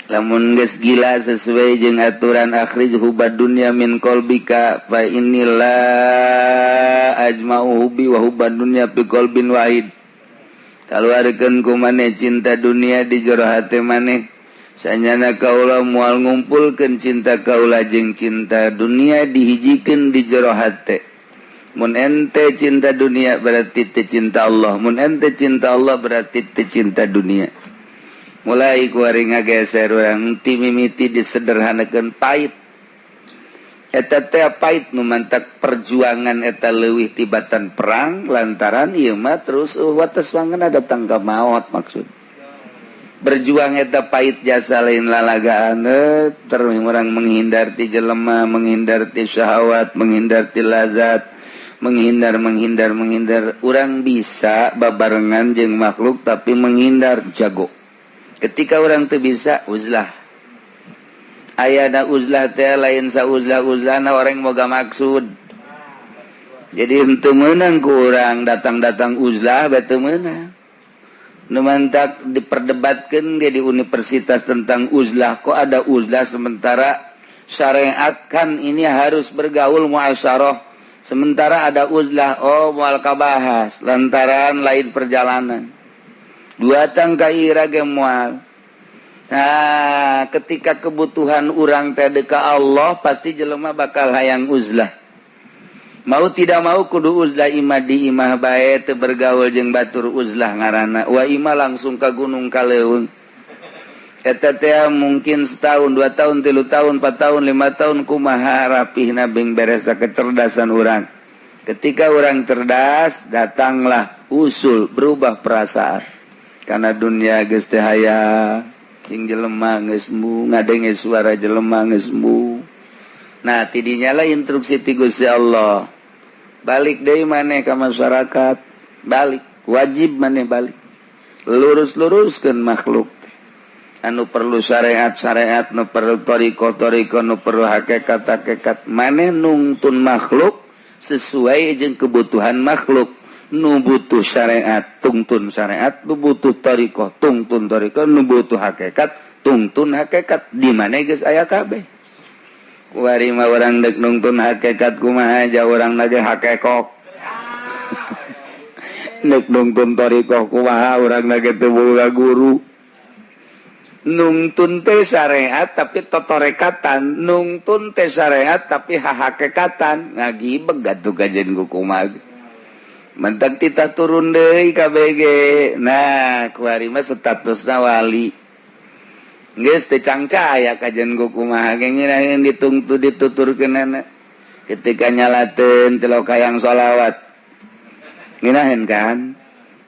Lamun geus gila sesuai jeung aturan akhrij hubbad dunya min qalbika fa inni la ajma'u hubbi wa hubbad dunya fi qalbin wahid. Kaluarkeun ku maneh cinta dunia di jero hate maneh, sanyana kaula moal ngumpulkeun cinta kaula jeung cinta dunia dihijikeun di jero hate. Mun ente cinta dunia, berarti teu cinta Allah. Mun ente cinta Allah, berarti teu cinta dunia. Mulai kuari ngageser urang ti mimiti disederhanakeun, pahit eta teh, pahit nu mantak perjuangan eta leuwih tibatan perang, lantaran ieu mah terus wates wangen datang ka maot. Maksud berjuang eta pahit jasa, lain lalagaan. Terus orang menghindar ti jelema, menghindar ti syahwat, menghindar ti lazat, menghindar, menghindar, menghindar. Orang bisa babarengan jeung makhluk tapi menghindar jago. Ketika orang tuh bisa uzlah, ayana uzlah teh lain sa uzlah uzlahna orang moga maksud. Jadi untuk menang kurang datang-datang uzlah betul menang. Nu mantak diperdebatkan dia di universitas tentang uzlah. Kok ada uzlah sementara syariat kan ini harus bergaul, muasyarah, sementara ada uzlah? Oh, moal kabahas lantaran lain perjalanan dua tangka ira ge moal. Nah, ketika kebutuhan urang teh ka Allah, pasti jelema bakal hayang uzlah. Mau tidak mau kudu uzlah, imah di imah bae, teu bergaul jeung batur, uzlah ngaranna. Wa imah langsung ka gunung, ka leuweung. Eta teh mungkin setahun, 2 tahun, 3 tahun, 4 tahun, 5 tahun, kumaha rapihna bing beresa kecerdasan urang. Ketika orang cerdas, datanglah usul berubah perasaan karena dunia geus teu hayang jeung jelema, geus ngadenge suara jelema geus. Nah, tidinya lah instruksi ti Gusti Allah, balik deui maneh ka masyarakat, balik, wajib maneh balik, lurus-luruskeun makhluk anu perlu syariat syariat, nu perlu thoriqoh thoriqoh, nu perlu hakikat hakikat. Maneh nungtun makhluk sesuai jeung kebutuhan makhluk. Nu butuh syariat, tungtun syariat. Nu butuh thoriqoh, tungtun thoriqoh. Nu butuh hakikat, tungtun hakikat. Di mana geus aya kabeh. Kuari mah urang dek nungtun hakikat kumaha aja, urang lagi hakekok. Dek nungtun thoriqoh kumaha, urang lagi teu boga guru. Nungtun teh syariat tapi totorekatan, nungtun teh syariat tapi hahakekatan, ngagibeg atuh kajen ku kumaha. Mentak tita turun deui KBG. Nah, kuari mah statusna wali geus teu cangcaya kajen ku kumaha ge ngirahin ditungtu dituturkeunana. Ketika nyalateun teu hayang sholawat nginahin kan.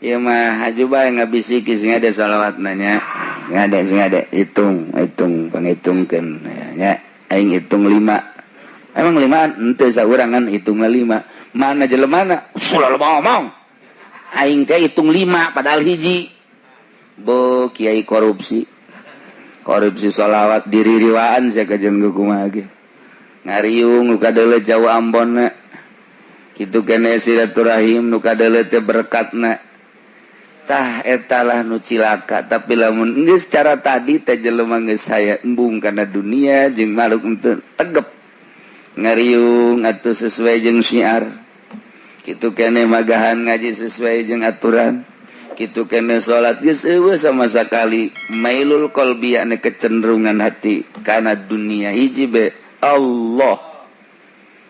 Ieu mah haju bae ngabisiki sing ada sholawat nanya ngade sing ada hitung hitung panghitungkeun nya, aing hitung lima, emang lima ente saurangan hitungna lima, mana jelemana selalu ngomong aing teh hitung lima padahal hiji. Bo kiai korupsi, korupsi sholawat, diririwaan saya kajen kumaha ge ngariung nu kadeuleu jauh Ambon kitu kene silaturahim nu kadeuleu teh berkatna. Tah, etalah nu cilaka. Tapi lamun geus cara tadi teh, jelema geus saya embung kana dunia jeung makhluk teu tegep, ngariung atuh sesuai jeung syiar kitu kene, magahan ngaji sesuai jeung aturan kitu kene, salat geus eueuh sama sekali mailul qalbi, yakni kecenderungan hati kana dunia, hiji be Allah.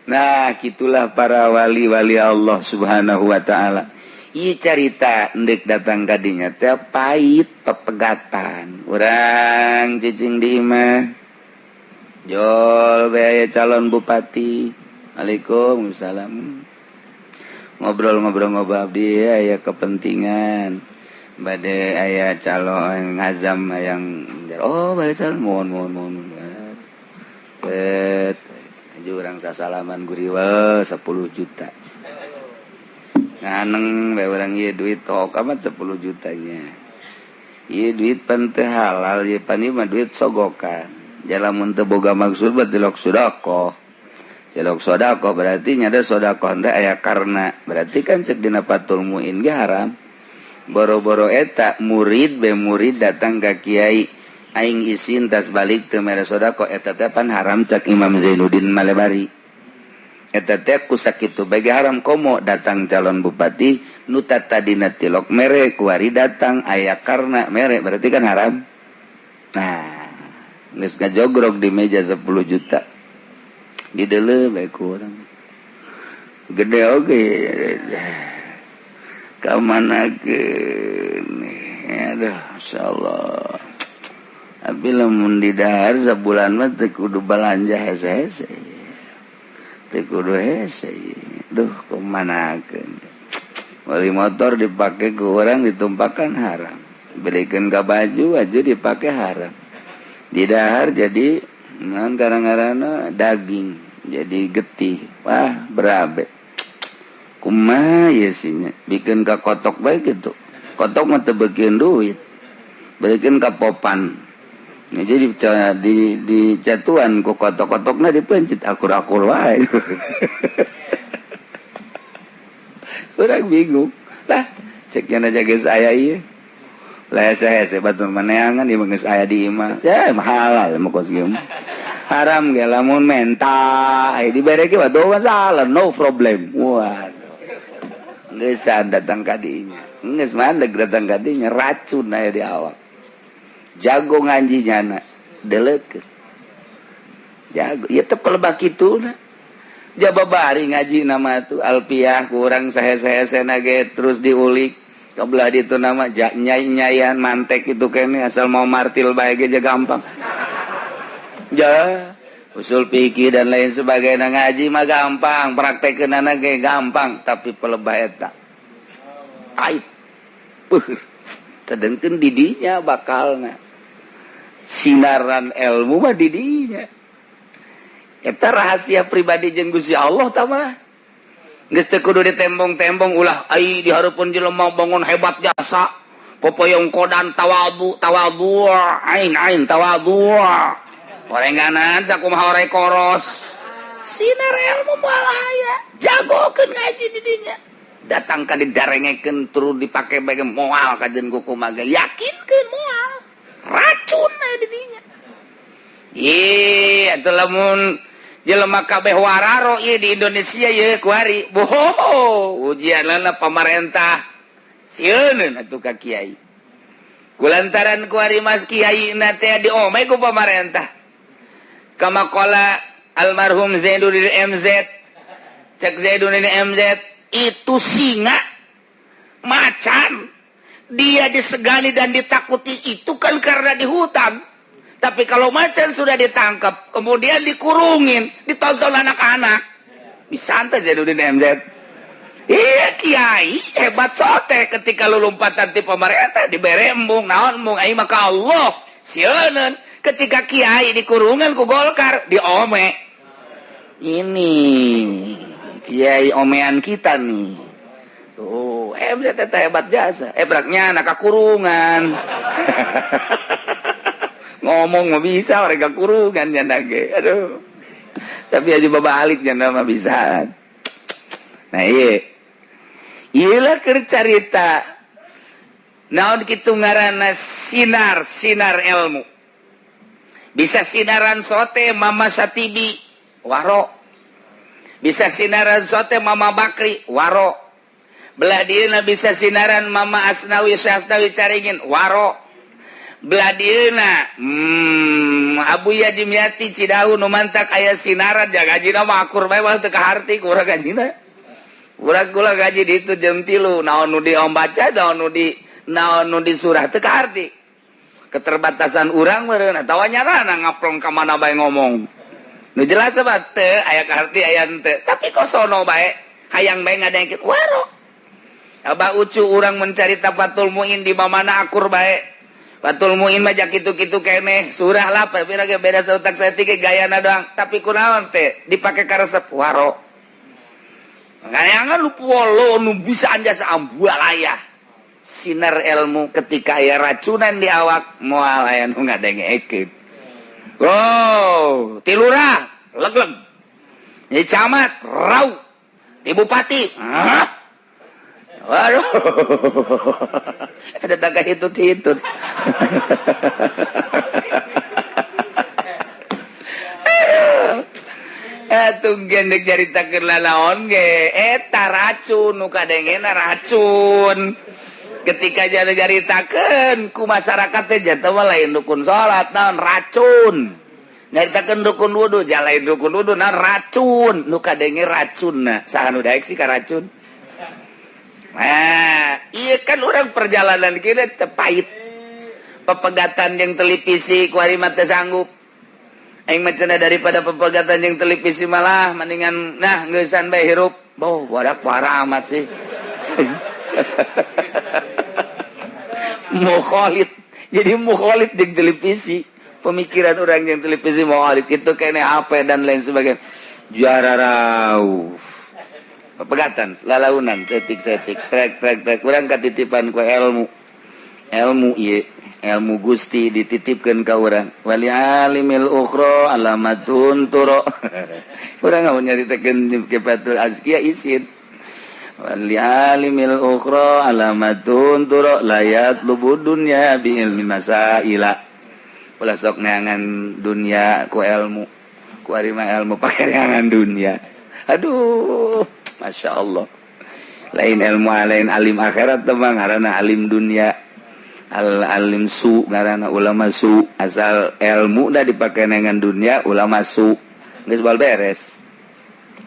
Nah, gitulah para wali-wali Allah Subhanahu wa taala. Ieu carita ndek datang kadinya teh pahit pepegatan. Urang cicing di imah, jol aya calon bupati. Waalaikumsalam. Ngobrol-ngobrol-ngobrol, abdi aya kepentingan, bade aya calon ngazam yang oh bade calon, mohon mohon mohon. Set aja urang sasalaman, guriwel 10 juta nganeng bae urang. Ieu duit tok amat 10 jutanya, ieu duit pan teu halal, ieu pan ieu mah duit sogokan. Lamun teu boga maksud berarti lok sedekah, celok sedekah berarti nyada sedekah teh aya karena berarti kan cek dina Fathul Muin ge haram. Boro-boro eta, murid be murid datang ka kiai. Aing isin tas balik teu mere sedekah, eta teh pan haram. Cak Imam Zainuddin Malebari, eta teh ku sakitu bagi haram. Komo datang calon bupati nu tadina tilok mere, kuari datang aya karena mere, berarti kan haram. Nah, geus ngajogrok di meja 10 juta di deuleu bae kurang gede oge ka mana ke. Aduh, insyaallah. Tapi lamun di dahar sabulan mah teu kudu balanja hese-hese, teu kudu hese. Duh, kumanakeun? Beli motor dipakai ke orang ditumpakan haram, belikan ke baju aja dipakai haram. Di dahar jadi naon karang-karana daging jadi getih. Wah, berabe kumaha ya sihnya? Bikin ke kotok baik gitu, kotok mah teu beukeun duit, belikan ke popan. Nah, jadi di catuan ku kotok-kotokna dipencit akur-akur wae. Urang bingung lah, ceknya aja geus aya ieu lah, hese-hese batur maneangan ieu geus aya di imah ya halal mah kos kieu. Haram ge lamun menta aya dibere ge masalah, no problem. Waduh, geus datang ka dinya, geus mandeg datang ka dinya, racun aya di awak. Jago ngaji nyana deleukeun jago ieu teh pelebak kitu na. Jaba bari ngaji nama tuh alpiah kurang sahe-sahe ge terus diulik kebelah itu nama nyai-nyayan mantek itu kene, asal mau martil bae ge gampang ja. Usul fikih dan lain sebagainya ngaji mah gampang, praktekeunana ge gampang, tapi pelebah eta pahit. Sedangkan didinya bakalna sinaran ilmu mah didinya. Eta rahasia pribadi jeung Gusti Allah tah mah geus teu kudu ditembong-tembong. Ulah ai di hareupeun jelema bangun hebat jasa popoyong kodan tawadu tawadu ain ain tawadu orenganan sakumaha ore koros. Sinar ilmu moal aya, jagokeun ngaji didinya, datang ka didarengekeun turun dipake bae moal kajen kumaha ge, yakinkeun moal racun aya di dinya. Ih, atuh lamun jelema kabeh wararo ieu di Indonesia ye kuari boho ujianana pamarentah sieun atuh ka kiai, kulantaran kuari mas kiai na teh diome ku pamarentah. Kama qala almarhum Zainuddin MZ, cek Zainuddin MZ itu singa macan dia disegani dan ditakuti itu kan karena di hutan. Tapi kalau macan sudah ditangkap, kemudian dikurungin, ditonton anak-anak, bisa santai. Zainuddin MZ. Iya, kiai hebat sote ketika lu lompatan ti pemerintah dibere embung naon embung aing maka Allah sieun. Ketika kiai dikurungan ku Golkar diome, ini kiai omean kita nih tuh. MZ teh hebat jasa ebraknya anak kurungan ngomong mah bisa mereka kurungan janda ge. Aduh, tapi aja babalik janda mah bisa. Nah, iya iyalah keur carita naon kitu ngaranna sinar sinar ilmu. Bisa sinaran sote Mama Satibi waro, bisa sinaran sote Mama Bakri waro, belah dieuna bisa sinaran Mama Asnawi Syasnawi Caringin waro, belah dieuna Abuya Dimyati Cidahu nu mantak aya sinaran ja gajina mah akur bae mah teu kaharti ku urang gajina. Urang kula gaji di itu jam 3, naon nu di baca, naon nu di surah teu kaharti, keterbatasan urang meureun atawa nyarana ngaplong ka mana bae ngomong nu jelas mah teu aya kaharti aya henteu, tapi kosono bae hayang bae ngadengkeun waro. Abah Ucu urang mencari Fathul Muin di mana akur bae. Fathul Muin mah kitu-kitu keneh surah lah pira ge beda sautak saeutik gayana doang, tapi kunaon teh dipake karesep waro. Ngayangan lu polo nu bisa anjasa ambualaya sinar ilmu ketika aya racunan di awak moal aya nu ngadengekeun. Oh, ti lurah leg-leg, di camat rau, di bupati. Hah? Waduh, ada tangga hitut-hitut. Atuh gendek nyaritakeun lalaon ge eta racun nu kadengena racun. Ketika jadi nyaritakeun ku masyarakat teh jatuh mah lain dukun salat naon racun. Nyaritakeun dukun wudu ja lain dukun wudu naon racun. Nu kadenge racunna saha nu daek sih ka racun. Nah, iya kan orang perjalanan kita teh pahit. Pepegatan yang televisi kuari mah teu sanggup. Aing mah cenah daripada pepegatan yang televisi malah mendingan nah ngeusan bae hirup. Boh, wadak parah amat sih. Mukhalid. Jadi mukhalid jeung televisi. Pemikiran orang yang televisi mukhalid itu kene HP dan lain sebagainya. Jararau. Pepegatan, lalaunan, setik-setik, trek trek trek urang katitipan ku ilmu. Ilmu ieu, ilmu Gusti dititipkeun ka urang. Wali alimil ukhra alamatun turo. Urang mau nyaritakeun kifatul azkiya isin. Wali alimil ukhra alamatun turo layat lubu dunya bi ilmi masaila. Ulah sok neangan dunia ku ilmu. Ku ari mah ilmu pake neangan dunia. Aduh, Masya Allah. Lain ilmu lain alim akhirat mah ngaranna alim dunia. Al alim su ngaranna ulama su. Asal ilmu dah dipake neangan dunia ulama su. Geus bal beres.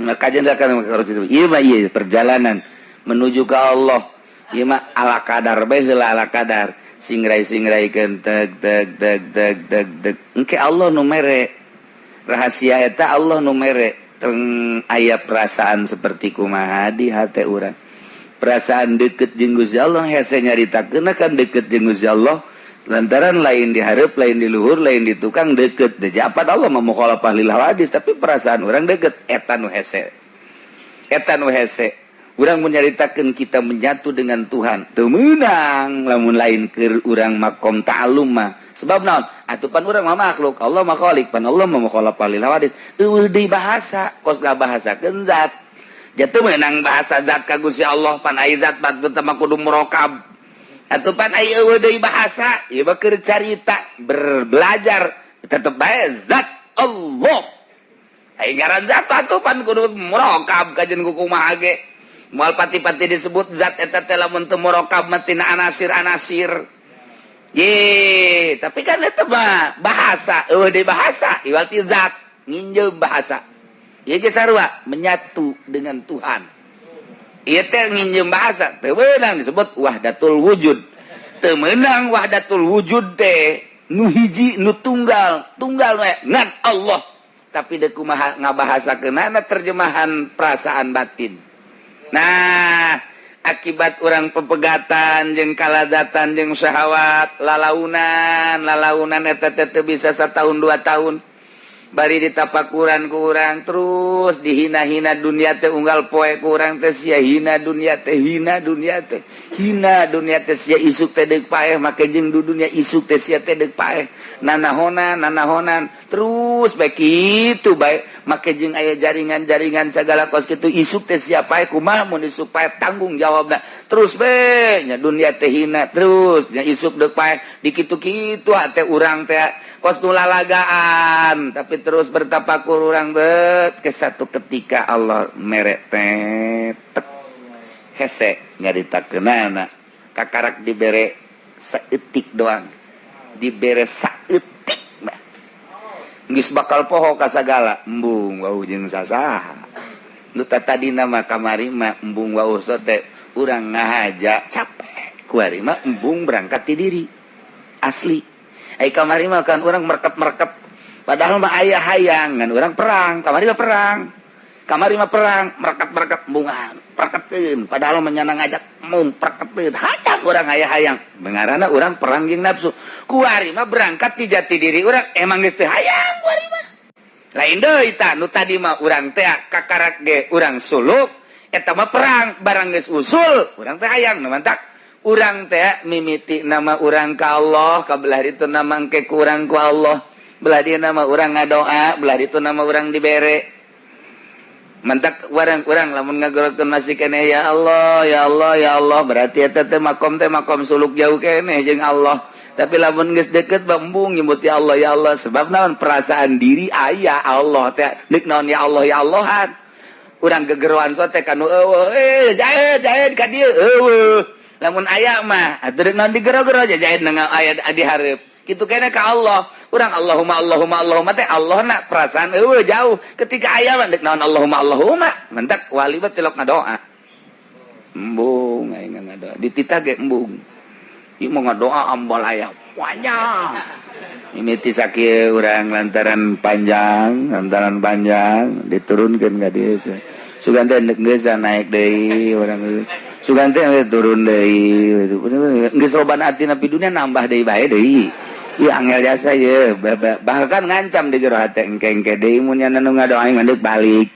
Maka akan harus itu. Ieu mah ieu perjalanan menuju ke Allah. Ieu mah ala kadar bae heula ala kadar. Singrai-singraikeun teg teg teg teg teg teg. Engke Allah nu mere. Rahasia eta Allah nu mere. Teng aya perasaan seperti kumaha di hate urang. Perasaan deket jeung Gusti Allah hese nyaritakeun kan deket jeung Gusti Allah. Lantaran lain dihareup, lain di luhur, lain di tukang deket. Deja apa Allah mah mukhalafah lil hawadis, tapi perasaan orang deket eta nu hese. Eta nu hese. Urang menyaritakeun kita menyatu dengan Tuhan. Teu meunang lamun lain keur urang makom ta'allum mah. Sebab naon? Atuh pan urang mah makhluk, Allah mah khalik, pan Allah mah mukhalafah lil hawadis. Eueuh deui bahasa, kos ngabahasakeun zat. Jatuh meunang bahasa zat ka Gusti Allah, pan aya zat batut mah kudu murokab. Atuh pan aya eueuh deui bahasa, ieu mah keur carita berbelajar tetep bae zat Allah. Ai ngaran zat atuh pan kudu murokab kajen ku kumaha ge. Moal pati-pati disebut zat eta teh lamun teu murokab mah tina anasir-anasir. Ye, tapi kan eta mah bahasa, eueuh deui bahasa, iwal ti zat, nginjeum bahasa. Ieu ge sarua menyatu dengan Tuhan. Ieu teh nginjeum bahasa, teu meunang disebut wahdatul wujud. Teu meunang wahdatul wujud teh nu hiji nu tunggal, tunggal we ngan Allah. Tapi deuk kumaha ngabahasakeunana terjemahan perasaan batin. Nah, akibat orang pepegatan jeung kaladatan jeung syahwat lalaunan lalaunan eta teh teu bisa setahun dua tahun bari ditapakuran ku urang terus dihina-hina dunia teh unggal poe ku urang teh sia hina dunia teh hina dunia teh hina dunia teh sia isuk teh deuk paeh make jeung du dunia isuk teh sia teh deuk paeh nanahonan nanahonan terus bae kitu bae make jeung aya jaringan-jaringan segala kos kitu isuk teh sia paeh kumaha mun isuk paeh tanggung jawabna terus bae nya dunia teh hina terus nya isuk deuk paeh dikitu-kitu hate urang teh kos nu lalagaan tapi terus bertapakur urang bet ke satu ketika Allah mere teh tek hese nyaritakeunana kakarak dibere saeutik doang dibere saeutik mah geus bakal poho ka sagala embung wau jeung sasaha nu tadina mah kamari mah embung wau teh urang ngahaja capek kuari mah embung berangkat ti diri asli. Ai kamari mah kan urang merkep-merkep padahal mah aya hayang ngan urang perang kamari mah perang kamari mah perang merkep-merkep bunga perketeun padahal mah nyana ngajak mun perketeun hayang urang aya hayang mengarana urang perang jeung nafsu kuari mah berangkat ti jati diri urang emang geus teu hayang kuari mah lain deui tah nu tadi mah urang teh kakarak ge urang suluk eta mah perang barang geus usul urang teh hayang nu mantak urang teh mimiti nama urang ka Allah kabelah itu nama engke ku urang ku Allah belah dia nama urang ngadoa belah itu nama urang dibere. Mantak urang-urang lamun ngagorokeun masih keneh ya Allah, ya Allah, ya Allah, berarti eta teh makom suluk jauh keneh jeung Allah. Tapi lamun geus deket embung nyebut ya Allah, ya Allah, sebab naon? Perasaan diri aya Allah teh deuk naon ya Allah ya Allahan. Urang gegeroan sote kanu eueuh, eh jaed jaed ka dieu eueuh. Lamun aya mah atuh deuk naon digero-gero jaed nang aya di hareup. Kitu keneh ka Allah. Urang Allahumma Allahumma Allahumma teh Allah na perasaan eueuh jauh. Ketika aya mah deuk naon Allahumma Allahumma, mentak wali mah tilok ngadoa. Embung aing ngadoa. Dititah ge embung. Ieu mau ngadoa ambal aya panjang. Ini ti sakieu urang lantaran panjang diturunkeun ka dieu. Sugan teh geus naik deui urang. Sugan teh turun deui. Geus loba atina di dunia nambah deui bae deui. Iya angel jasa ye, bahkan ngancam di jero hate engke engke deui mun nya nu ngadoa aing mandek balik.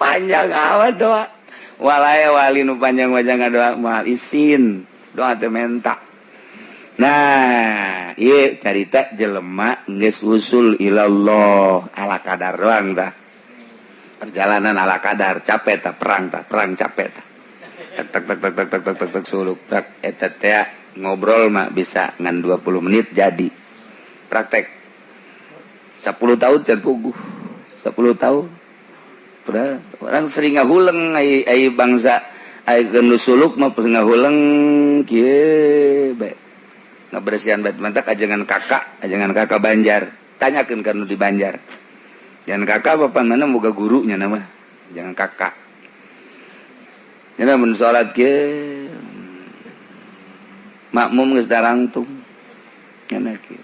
Panjang amat doa. Walaya wali nu panjang wajah ngadoa moal isin, doa teh menta. Nah, ieu carita jelema geus usul ilallah ala kadar doang tah. Perjalanan ala kadar, capek tah perang capek tah. Tek tek tek tek tek tek tek tek tek suluk tak eta teh ngobrol mah bisa ngan 20 menit jadi praktek 10 tahun can puguh 10 tahun orang sering ngahuleng ai ai bangsa ai geus suluk mah ngahuleng kieu bae ngabersihan bait mantak ajengan kakak Banjar tanyakeun ka nu di Banjar jangan kakak bapak mana boga gurunya nama jangan kakak. Nya mun salat ge makmum geus darangtung nya kieu.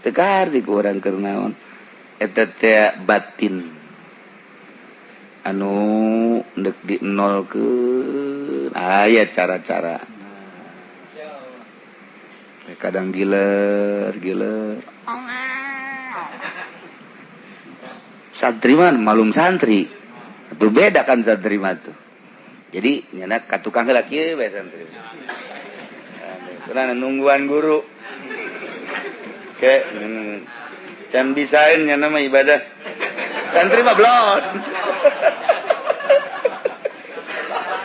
Teu kaharti ku urang keur naon eta teh batin anu deuk dinolkeun aya cara-cara kadang giler giler santri mah malum santri itu beda kan santri mah tuh jadi nyana ka tukang heula kieu bae santri karena nungguan guru ke can bisaeun nyana mah ibadah santri mah belum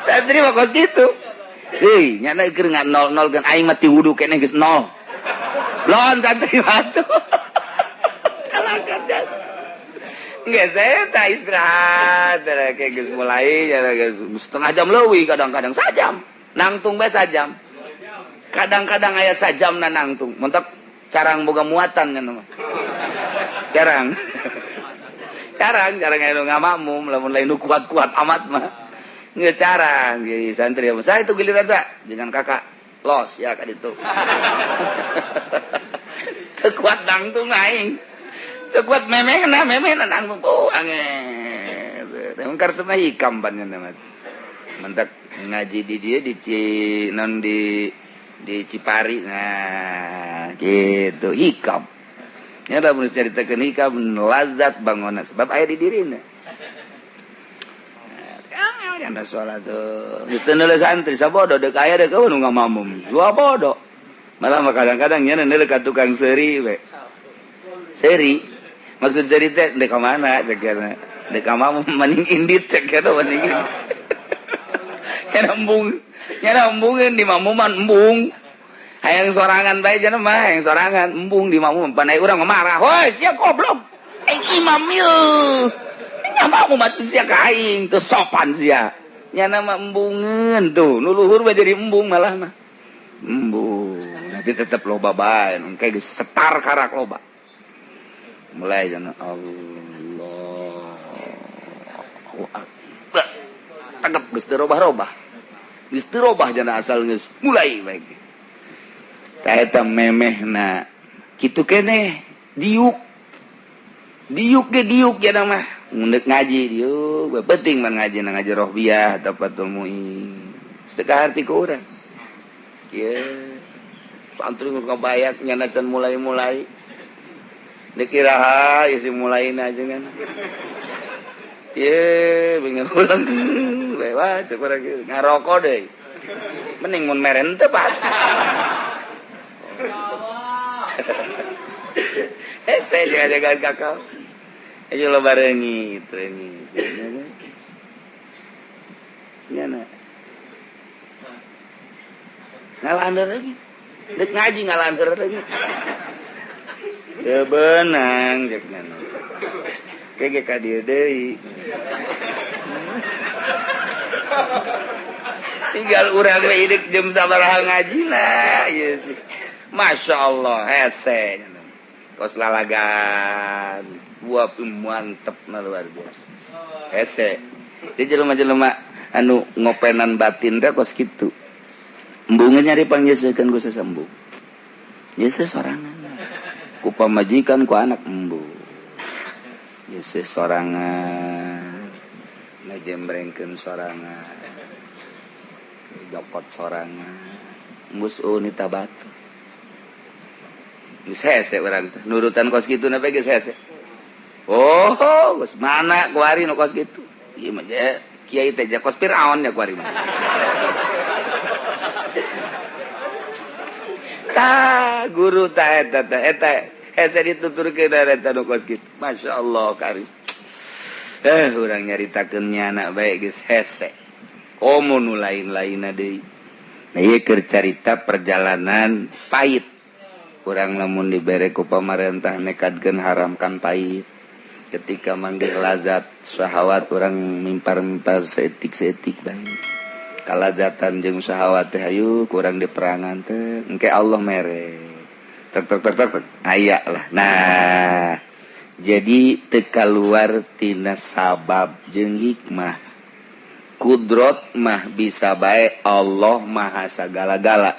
santri mah kos kitu hei nyana keur nol-nol kan aing mah ti wudu keneh geus nol belum santri mah tuh calakan das. Nggak, saya tak istirahat, kayak geus mulai, setengah jam leuwih kadang-kadang sajam, nangtung bae sajam. Kadang-kadang aya sajam na nangtung, mentok carang boga muatan kan mah. Carang. Carang, carang aya nu ngamakmum, lamun lain nu kuat-kuat amat mah. Nggak carang, jadi santri saya itu giliran saya, jangan kakak los ya kan itu. Teu kuat nangtung aing. Kuat memehna memehna nangtung oh ange. Emang karsema hikam pan nya mah. Mentak ngaji di dia di Ci non di Cipari. Nah, gitu hikam. Nya lamun caritakeun hikam lazat bangunna sebab aya di dirina. Nah, salat tuh. Geus teu neuleuh santri sabodo deuk aya deuk eueuh nu ngamamum. Sabodo. Malah mah kadang-kadang nya neuleuh ka tukang seuri we. Seri maksud seri teh dek ka mana cek kana dek ka mana mending indit cek kana mending indit nya embung nya embungeun di mamuman embung hayang sorangan bae cenah mah hayang sorangan embung di mamuman panai urang mah marah hoi sia goblok aing imam ieu nya makmum atuh sia ka aing teu sopan sia nya mah embungeun tuh nu luhur mah jadi embung malah mah embung tapi tetep loba bae engke geus setar karak loba mulai jangan Allah tegap geus teu robah-robah geus teu robah jana asal geus mulai bae tah eta memehna kitu keneh diuk diuk ge diuk jana mah mun deuk ngaji diuk penting mah ngaji na ngaji rohbiyah tafatul muin teu kaharti ku urang kieu santri geus ngabayak nyana can mulai-mulai dikira isi mulai aja kan ye bingung ulang lewat ngarokok deh. Mending mun mere henteu, Pak. Hese jaga-jagaan kakao. Ayo lo barengi reungit. Nya na. Ngalandeur lagi. Dek ngaji ngalandeur lagi. Teu beunang cek nyana. Kege ka dieu deui. Tinggal urang we idek jam sabaraha ngajina ieu sih. Masya Allah hese. Kos lalagan. Wah, mantep na luar biasa. Hese. Jadi jelema-jelema anu ngopenan batin teh kos kitu. Embungeun nyari pangnyeuseukeun ku sesembung. Nyeuseuh sorangan. Ku pamajikan ku anak embung. Nyeuseuh sorangan. Ngajembrengkeun sorangan. Jokot sorangan. Embus unita batu. Geus hese urang teh. Nurutan kos kitu na geus hese. Oh, geus mana kuari nu kos kitu. Ieu mah kiai teh kos Firaun ya kuari mah. Tah guru tah eta teh eta hese dituturkeun eta nu kos kitu. Masyaallah kari. Urang nyaritakeun nya anak bae geus hese. Komo nu lain-lainna deui. Nah ieu keur carita perjalanan pahit. Urang lamun dibere ku pamarentah nekadkeun haramkan pahit. Ketika manggih lazat syahwat urang mimpar-mimpar seetik-seetik bae. Kalazatan jeung syahwat teh hayu kurang diperangan teh engke Allah mere. Tek tek tek tek aya lah. Nah, jadi teu kaluar tina sabab jeung hikmah. Kudrot mah bisa bae Allah maha sagala-gala.